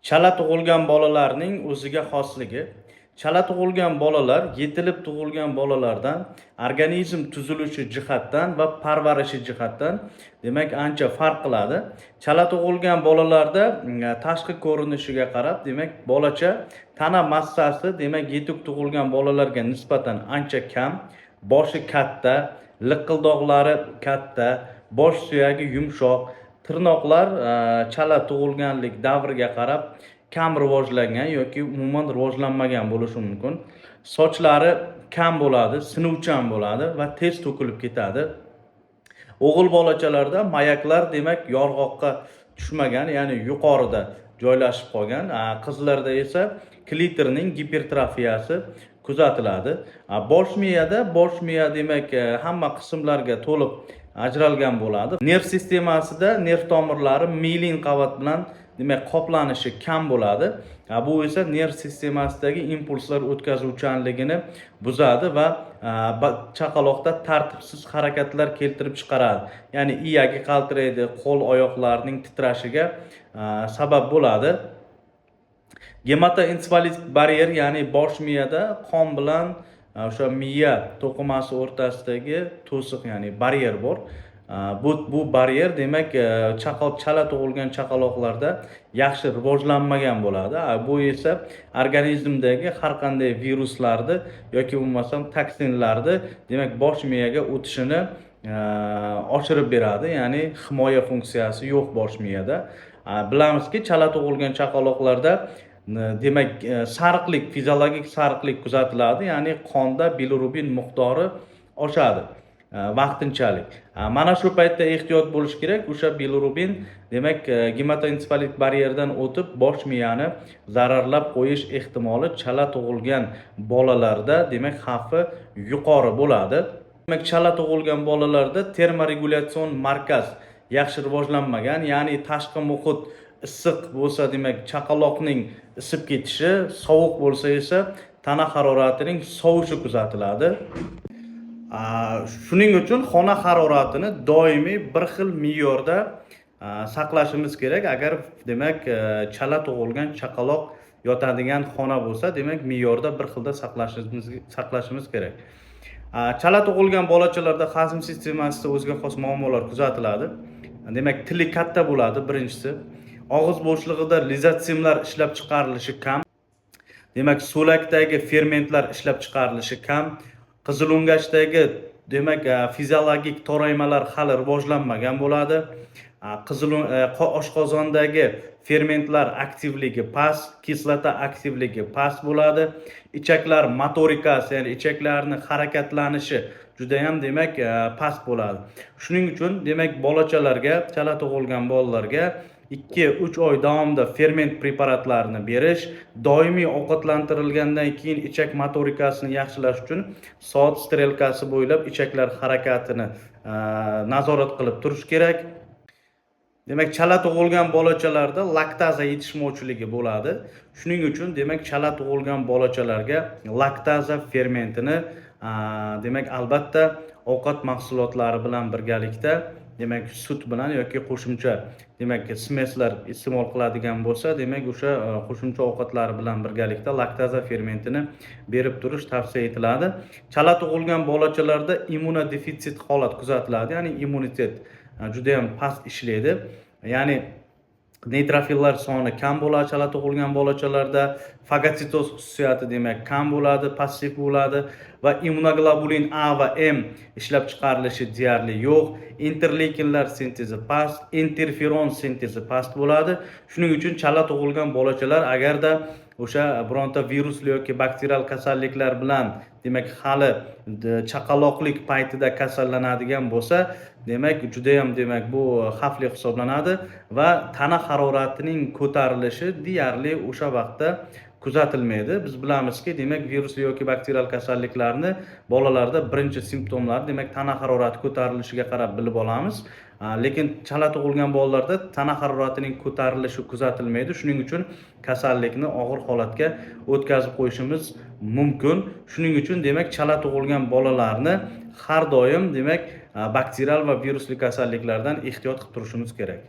Chala tug'ilgan bolalarning o'ziga xosligi. Chala tug'ilgan bolalar yetilib tug'ilgan bolalardan organizm tuzilishi jihatdan va parvarishi jihatdan, demak, ancha farq qiladi. Chala tug'ilgan bolalarda tashqi ko'rinishiga qarab, demak, bolacha tana massasi, demak, yetuk tug'ilgan bolalarga nisbatan ancha kam, boshi katta, liqildoqlari katta, bosh suyagi yumshoq, tirnoqlar chala tug'ilganlik davriga qarab kam rivojlangan yoki umuman rivojlanmagan bo'lishi mumkin. Sochlari kam bo'ladi, sinuvchan bo'ladi va tez to'kilib ketadi. O'g'il bolachalarda mayaklar, demak, yorg'oqqa tushmagan, ya'ni yuqorida joylashib qolgan. Qizlarda esa klitorning gipertrofiyasi kuzatiladi. Bosh miya, demak, hamma qismlarga to'liq ajralgan bo'ladi. Nerv sistemasida nerv tomirlari miyelin qavat bilan, demak, qoplanishi kam bo'ladi. Bu esa nerv sistemasidagi impulslar o'tkazuvchanligini buzadi va chaqaloqda tartibsiz harakatlar keltirib chiqaradi, ya'ni iyagi qaltiraydi, qo'l oyoqlarining titrashiga sabab bo'ladi. Gematoensefalik baryer, ya'ni bosh miyada qon bilan o'sha miya to'qimasi o'rtasidagi to'siq, ya'ni baryer bor. Bu baryer, demak, chala tug'ilgan chaqaloqlarda yaxshi rivojlanmagan bo'ladi. Bu esa organizmdagi har qanday viruslarni yoki bo'lmasam toksinlarni, demak, bosh miyaga o'tishini oshirib beradi, ya'ni himoya funksiyasi yo'q bosh miyada. Bilamizki, chala tug'ilgan chaqaloqlarda, demak, sariqlik, fiziologik sariqlik kuzatiladi, ya'ni qonda bilirubin miqdori oshadi vaqtinchalik. Mana shu paytda ehtiyot bo'lish kerak. O'sha bilirubin, demak, gematoensefalik baryerdan o'tib, bosh miyani zararlab qo'yish ehtimoli chala tug'ilgan bolalarda, demak, xavfi yuqori bo'ladi. Demak, chala tug'ilgan bolalarda termoregulyatsion markaz yaxshi rivojlanmagan, ya'ni tashqi muhit issiq bo'lsa, demak, chaqaloqning isib ketishi, sovuq bo'lsa esa tana haroratining sovishi kuzatiladi. Shuning uchun xona haroratini doimiy bir xil me'yorda saqlashimiz kerak. Agar, demak, chala tug'ilgan chaqaloq yotadigan xona bo'lsa, demak, me'yorda bir xilda saqlashimiz kerak. Chala tug'ilgan bolachalarda hazm sistemasida o'ziga xos muammolar kuzatiladi. Demak, tili katta bo'ladi birinchisi. Og'iz bo'shlig'ida lizotsimlar ishlab chiqarilishi kam. Demak, so'lakdagi fermentlar ishlab chiqarilishi kam. Qizilungachdagi, demak, fiziologik toraymalar hali rivojlanmagan bo'ladi. Qizil oshqozondagi fermentlar aktivligi past, kislota aktivligi past bo'ladi. Ichaklar motorikasi, ya'ni ichaklarni harakatlanishi judayam, demak, past bo'ladi. Shuning uchun, demak, bolachalarga, chala tug'ilgan bolalarga 2-3 oy davomida ferment preparatlarini berish, doimiy ovqatlantirilgandan keyin ichak motorikasini yaxshilash uchun soat strelkasi bo'ylab ichaklar harakatini nazorat qilib turish kerak. Demak, chala tug'ilgan bolachalarda laktaza yetishmovchiligi bo'ladi. Shuning uchun, demak, chala tug'ilgan bolachalarga laktaza fermentini, demak, albatta ovqat mahsulotlari bilan birgalikda, demak, sut bilan yoki qo'shimcha, demak, смесь lar iste'mol qiladigan bo'lsa, demak, o'sha qo'shimcha ovqatlar bilan birgalikda laktaza fermentini berib turish tavsiya etiladi. Chala tug'ilgan bolachalarda immunodefitsit holat kuzatiladi, ya'ni immunitet judayam past ishlaydi. Ya'ni neytrofillar soni kam bo'ladi chala tug'ilgan bolachalarda, fagotsitoz xususiyati, demak, kam bo'ladi, passiv bo'ladi va immunoglobulin A va M ishlab chiqarilishi deyarli yo'q, interleykinlar sintezi past, interferon sintezi past bo'ladi. Shuning uchun chala tug'ilgan bolachalar agarda o'sha bironta virusli yoki bakterial kasalliklar bilan, demak, hali chaqaloqlik paytida kasallanadigan bo'lsa, demak, judayam, demak, bu xavfli hisoblanadi va tana haroratining ko'tarilishi deyarli o'sha vaqtda kuzatilmaydi. Biz bilamizki, demak, virusli yoki bakterial kasalliklarni bolalarda birinchi simptomlari, demak, tana harorati ko'tarilishiga qarab bilib olamiz. Lekin chala tug'ilgan bolalarda tana haroratining ko'tarilishi kuzatilmaydi. Shuning uchun kasallikni og'ir holatga o'tkazib qo'yishimiz mumkin. Shuning uchun, demak, chala tug'ilgan bolalarni har doim, demak, bakterial va virusli kasalliklardan ehtiyot qilib turishimiz kerak.